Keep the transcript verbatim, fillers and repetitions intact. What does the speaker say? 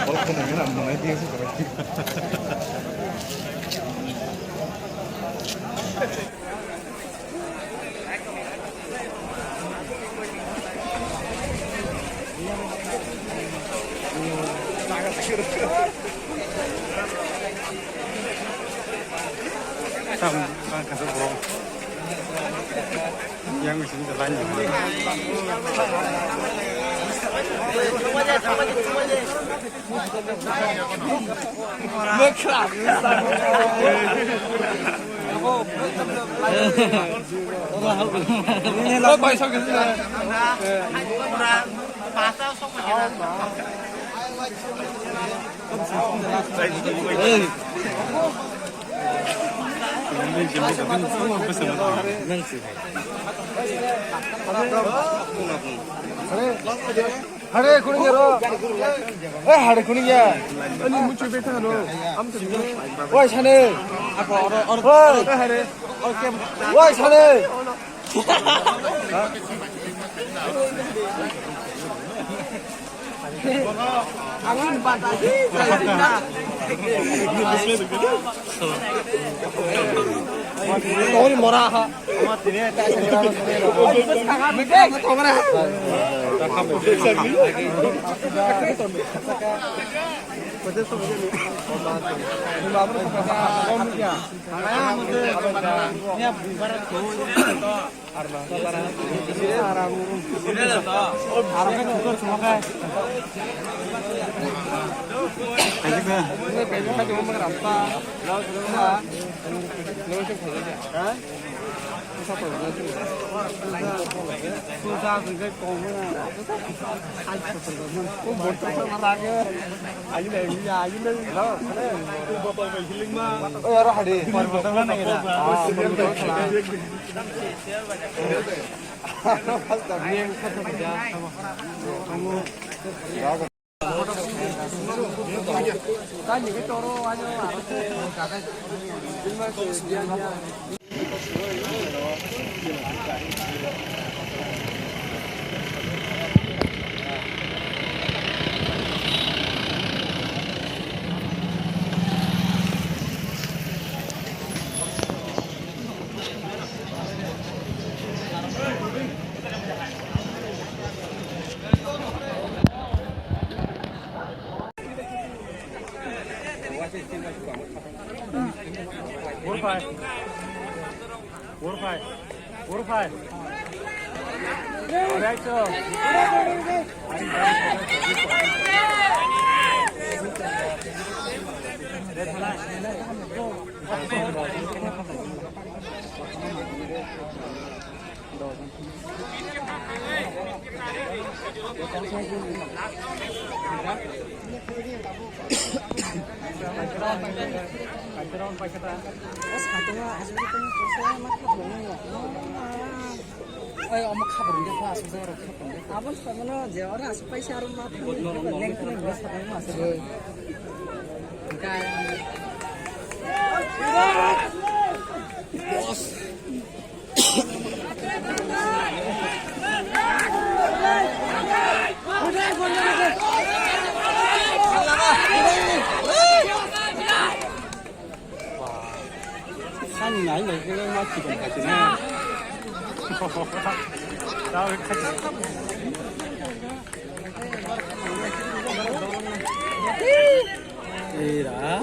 Tam, tam, kasih borok. Yang sini jalan. Hare, hare, kuning ya, ro. Eh, hare, kuning ya. Ani muncul beta, no. Am tu. Wai, sana. Wai. Wai, sana. Ang batasi sa. Tori mora ha. Urphai. Urphai. Urphai. Alright, so. Oi, omo khabar ni kha asuk jora khabar ni. Abo sabono je ora asuk paisa aro ma thang ni khabar ni khabar ni asuk. Gaya. Sani nai nai khe ma chikon kha chini. Era.